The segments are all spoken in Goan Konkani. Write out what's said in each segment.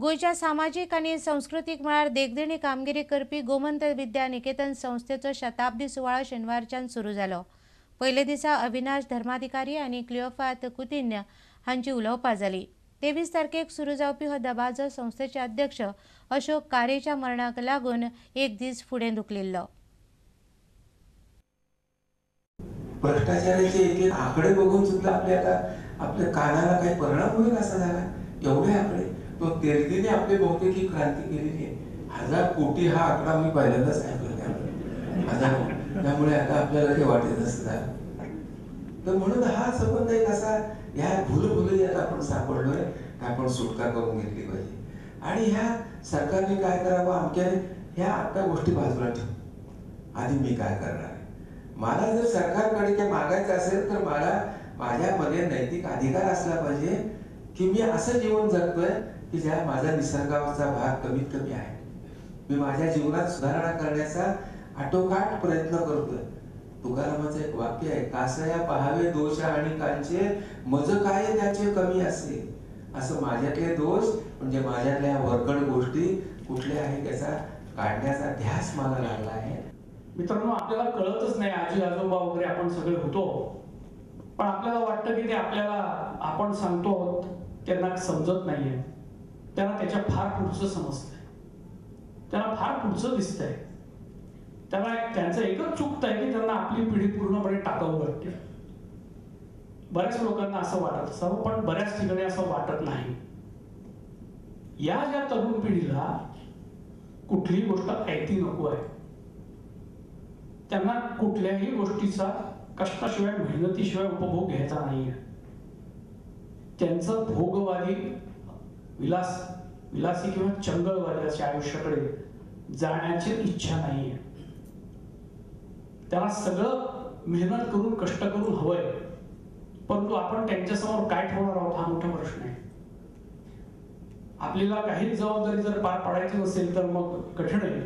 गोंयच्या सामाजीक आनी संस्कृतीक मळार देखदिणी कामगिरी करपी गोमंत विद्या निकेतन संस्थेचो शताब्दी सुवाळो शेनवारच्यान सुरू जालो. पयले दिसा अविनाश धर्माधिकारी आनी क्लिओफात कुतिन्य हांची उलोवपां जाली. 23 तारखेक सुरू जावपी हो दबाजो संस्थेचे अध्यक्ष अशोक कारेच्या मरणाक लागून एक दीस फुडें धुकलिल्लो. भ्रष्टाचाराचे एक एक आकडे बघून सुद्धा आपल्याला आपल्या कानाला काही परिणाम होईल असा झाला. एवढे आकडे तो तेरदीने आपली बहुतेक ही क्रांती केलेली आहे. 1000 कोटी हा आकडा मी पहिल्यांदाच ऐकला. त्यामुळे 1000, त्यामुळे आता आपल्याला ते वाटत असं झालं. तर म्हणून हा संबंध एक असा ह्या भूलभुलैयात आपण सापडलोय, आपण सुटका करून घेतली पाहिजे. आणि ह्या सरकारने काय करावं अमक्याने, ह्या आता गोष्टी बाजूला ठेव. आधी मी काय करणार आहे, मला जर सरकारकडे काही मागायचं असेल तर मला माझ्यामध्ये नैतिक अधिकार असला पाहिजे की मी असं जीवन जगतोय की ज्या माझा निसर्गावरचा भाग कमीत कमी आहे. मी माझ्या जीवनात सुधारणा करण्याचा आटोकाट प्रयत्न करतोय. तुकारामाचं एक वाक्य आहे, कासया पहावे दोष आणि कांचे, मज काय त्याचे कमी असे. असं माझ्यातले दोष म्हणजे माझ्यातल्या वरकड गोष्टी कुठल्या आहे त्याचा काढण्याचा ध्यास मला लागला आहे. मित्रांनो, आपल्याला कळतच नाही, आजी आजोबा वगैरे आपण सगळे होतो, पण आपल्याला वाटतं की ते आपल्याला आपण सांगतो त्यांना समजत नाहीये. त्यांना त्याच्या फार पुढचं समजतंय, त्यांना फार पुढचं दिसतंय. त्यांना त्यांचं एकच चुकतं आहे की त्यांना आपली पिढी पूर्णपणे टाकाऊ वाटते. बऱ्याच लोकांना असं वाटत असावं, पण बऱ्याच ठिकाणी असं वाटत नाही. या ज्या तरुण पिढीला कुठलीही गोष्ट ऐती नको आहे, त्यांना कुठल्याही गोष्टीचा कष्टाशिवाय मेहनतीशिवाय उपभोग घ्यायचा नाही आहे. त्यांचं भोगवादी विलासी किंवा चंगळवादी अशा आयुष्याकडे जाण्याची इच्छा नाही आहे. त्यांना सगळं मेहनत करून कष्ट करून हवंय, परंतु आपण त्यांच्यासमोर काय ठेवणार आहोत हा मोठा प्रश्न आहे. आपल्याला काहीच जबाबदारी जर पार पाडायची नसेल तर मग कठीण आहे.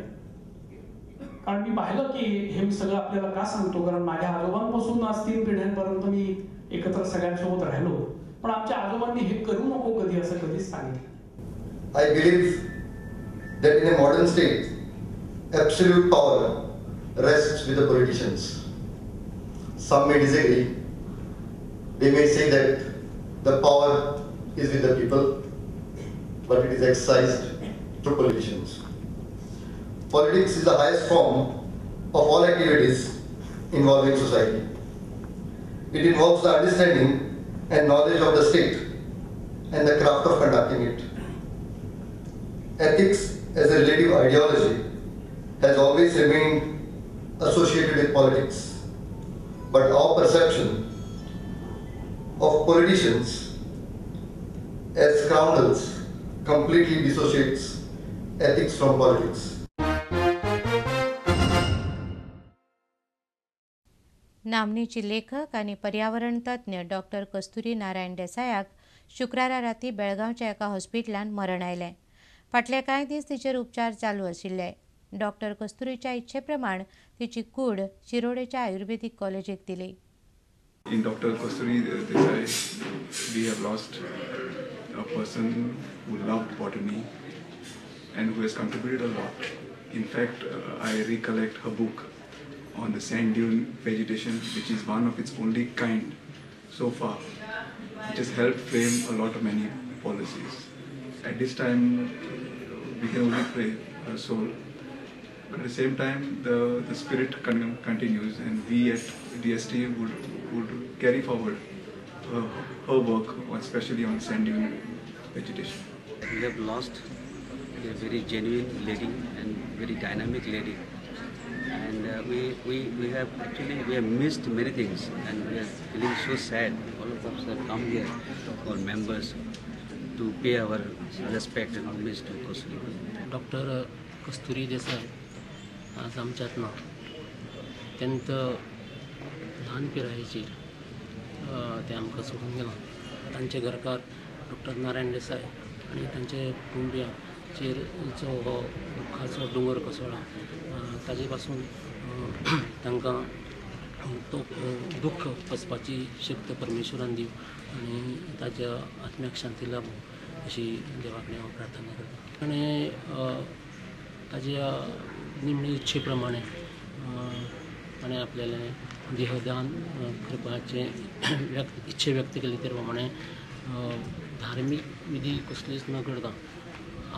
कारण मी पाहिलं की हे मी सगळं आपल्याला का सांगतो, कारण माझ्या आजोबांपासून आज 3 पिढ्यांपर्यंत मी एकत्र सगळ्यांसोबत राहिलो, पण आमच्या आजोबांनी हे करू नको कधी असं कधीच सांगितलं. I believe that in a modern state, absolute power rests with the politicians. Some may disagree. They may say that the power is with the people, but it is exercised through politicians. Politics is the highest form of all activities involving society. It involves the understanding and knowledge of the state and the craft of conducting it. Ethics as a relative ideology has always remained associated with politics, but our perception of politicians as scoundrels completely dissociates ethics from politics. नामनेची लेखक आणि पर्यावरण तज्ञ डॉक्टर कस्तुरी नारायण देसायाक शुक्रारा राती बेळगांवच्या एका हॉस्पिटलान मरण आयलें. फाटले कांय दीस तिचेर उपचार चालू आशिल्ले. डॉक्टर कस्तुरीच्या इच्छेप्रमाण तिची कूड शिरोडेच्या आयुर्वेदिक कॉलेजीक दिली. In Dr. Kasturi Desai, we have lost a person who loved botany and who has contributed a lot. In fact, I recollect her book on the sand dune vegetation, which is one of its only kind so far, which has helped frame a lot of many policies. At this time, we can only pray her soul. But at the same time, the spirit continues, and we at DST would carry forward her work, especially on sand dune vegetation. We have lost a very genuine lady and very dynamic lady, and we have actually we have missed many things, and we are feeling so sad. All of us have come here, all members, to pay our respect and homage to Kasturi. Doctor Kasturi Desai आज आमच्यात ना. अत्यंत ल्हान पिरायेचेर ते आमकां सोडून गेला. तांचे घरकार डॉक्टर नारायण देसाय आनी तांचे कुटुंबियांचेर जो हो दुख्खाचो दोंगर कोसळ्ळा ताजे पासून तांकां तो दुख्ख पचपाची शक्त परमेश्वरान दिवं आनी ताच्या आत्म्याक शांती लाभूं अशी देवा कडेन हांव प्रार्थना करता. आनी ताज्या निमणे इच्छे प्रमाणे ताणें आपल्यालें देहदान करपाचें इच्छा व्यक्त केली. त्या प्रमाणे धार्मीक विधी कसलीच न करता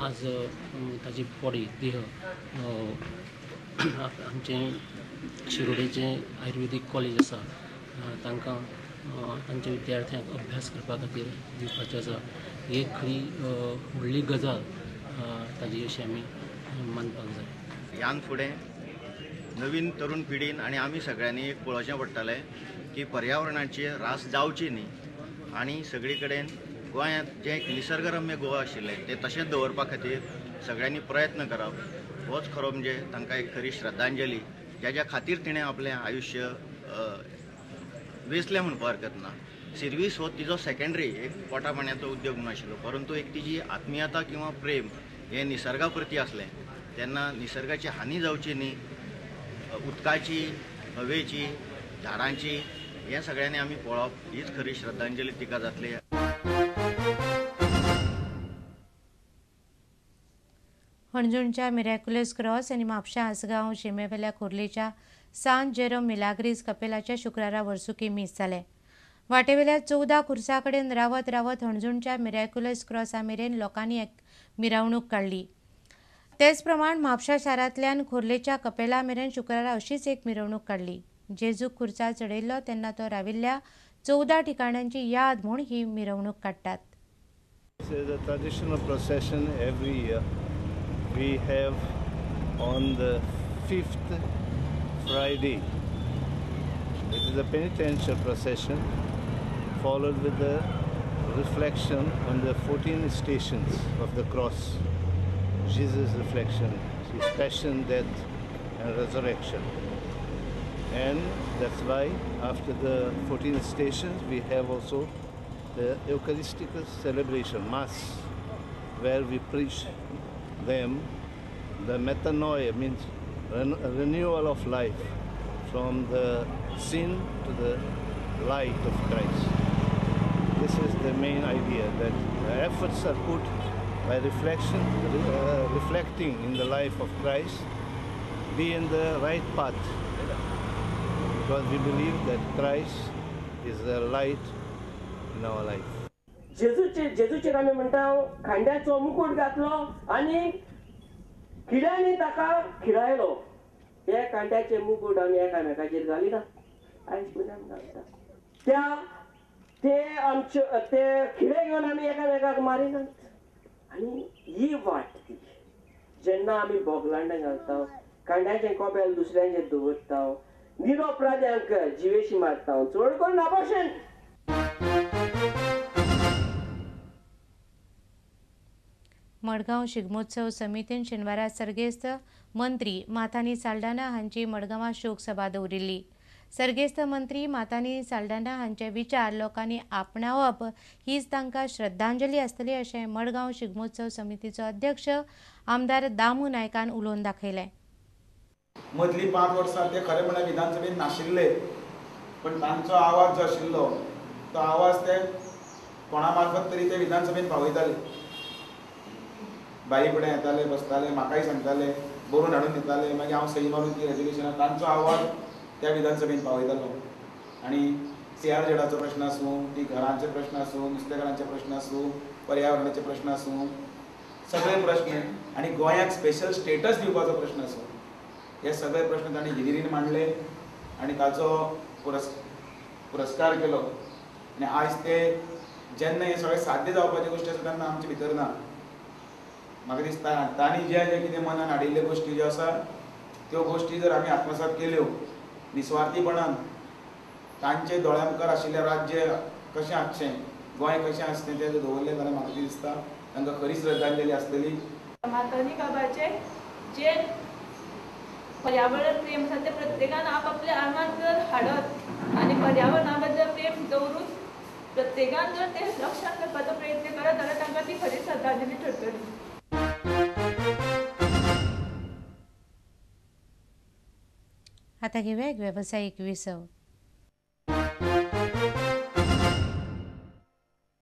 आज ताजी बॉडी देह आमचें शिरोडेचें आयुर्वेदीक कॉलेज आसा तांकां तांच्या विद्यार्थ्यांक अभ्यास करपा खातीर दिवपाचें आसा. ही एक खरी व्हडली गजाल ताजी अशी आमी मानपाक जाय. ह्यान फुडें नवीन तरुण पिढीन आनी आमी सगळ्यांनी एक पळोवचें पडटलें की पर्यावरणाची ऱ्हास जावची न्ही आनी सगळी कडेन गोंयांत जें एक निसर्गरम्य गोवा आशिल्लें तें तशेंच दवरपा खातीर सगळ्यांनी प्रयत्न करप होच खरो म्हणजे तांकां एक खरी श्रद्धांजली ज्याच्या खातीर तिणें आपलें आयुश्य वेचलें म्हणपाक हरकत ना. सिर्वीस हो तिजो सेकेंडरी एक पोटा पाण्याचो उद्योग म्हणून आशिल्लो, परंतु एक तिजी आत्मीयता किंवा प्रेम हें निसर्गा प्रती आसलें. तेन्ना निसर्गाची हानी जावची न्ही, उदकाची, हवेची, झाडांची, हें सगळ्यांनी आमी पळोवप हीच खरी श्रद्धांजली तिका जातली. हणजूणच्या मिरॅक्युलस क्रॉस आनी म्हापशा आसगांव शिमेवेल्या खोर्लेच्या सान जेरोम मिलाग्रीस कपेलाच्या शुक्रारा वर्सुकी मीस जालें. वाटेवेल्या 14 खुर्सा कडेन रावत रावत हणजूणच्या मिरॅक्युलस क्रॉसा मेरेन लोकांनी एक मिरवणूक काडली. तेच प्रमाण म्हापशा शारांतल्यान खोर्लेच्या कपेला मेरेन शुक्रारा अशीच एक मिरवणूक काडली. जेजूक खुर्सा चडयल्लो तेन्ना तो राविल्ल्या 14 ठिकाणांची याद म्हूण ही मिरवणूक काडटात. This is a traditional procession every year. We have on the 5th Friday. It is a penitential procession followed with the reflection on the 14 stations of the cross. Jesus' reflection, his passion, death and resurrection. And that's why after the 14 stations we have also the Eucharistic celebration, Mass, where we preach them the metanoia, means renewal of life from the sin to the light of Christ. This is the main idea, that the efforts are put by reflection, reflecting in the life of Christ, be in the right path, because we believe that Christ is the light in our life. जेजूचेर आमी म्हणटा खांड्याचो मुकूट घातलो आनी खिळ्यांनी ताका खिळायलो. हे कांड्याचे मुकूट आमी एकामेकाचेर घालिना, आयज मेरेन घालता. त्या ते आमचे ते खिळे घेवन आमी एकामेकाक मारिनात. आनी ही वाट ती जेन्ना आमी बोगलांडां घालता, कांड्याचें कोपेल दुसऱ्यांचेर दवरता, निरपराध्यांक जिवेशी मारता, चड करून आभूषण. मडगांव शिगमोत्सव समितीन शेनवारा सर्गेस्त मंत्री माथानी साल्डाना हांची मडगांवां शोकसभा दवरिल्ली. सर्गेस्त मंत्री माथानी साल्डाना हांचे विचार लोकांनी आपणावप हीच तांकां श्रद्धांजली आसतली अशें मडगांव शिगमोत्सव समितीचो अध्यक्ष आमदार दामू नायकान उलोवन दाखयलें. मदली 5 वर्सां ते खरें म्हळ्यार विधानसभेन नाशिल्ले, पण तांचो आवाज जो आशिल्लो तो आवाज ते कोणा मार्फत तरी ते विधानसभेन पावयताले. बाई फुडें येताले, बसताले, म्हाकाय सांगताले, बरोवन हाडून दिताले, मागीर हांव सही मारून ती रेजोल्युशनां तांचो आवाज त्या विधानसभेन पावयतालो. आनी CRZाचो प्रश्न आसूं, ती घरांचे प्रश्न आसूं, नुस्तेकारांचे प्रश्न आसूं, पर्यावरणाचे प्रश्न आसूं, सगळे प्रश्न आनी गोंयाक स्पेशल स्टेटस दिवपाचो प्रश्न आसूं, हे सगळे प्रश्न तांणी हिरिरीन मांडले आनी ताचो पुरस्कार केलो. आनी आयज ते जेन्ना हे सगळे साध्य जावपाची गोश्टी आसा तेन्ना आमचे भितर ना. म्हाका दिसता तांणी जे जे कितें मनान हाडिल्ल्यो गोश्टी ज्यो आसा त्यो गोश्टी जर आमी आत्मसात केल्यो निस्वार्थीपणान, तांचे दोळ्या मुखार आशिल्लें राज्य कशें आसचें, गोंय कशें आसचें तें जर दवरलें जाल्यार म्हाका दिसता तांकां खरी श्रद्धांजली आसतली. माथानी बाबाचें जे पर्यावरण प्रेम आसा तें प्रत्येकान आपआपल्या आंगान जर हाडत आनी पर्यावरणा बद्दल प्रेम दवरून प्रत्येकान जर तें लक्षांत करपाचो प्रयत्न करत जाल्यार तांकां ती खरी श्रद्धांजली ठरतली. आता घेऊया एक व्यावसायिक विसव.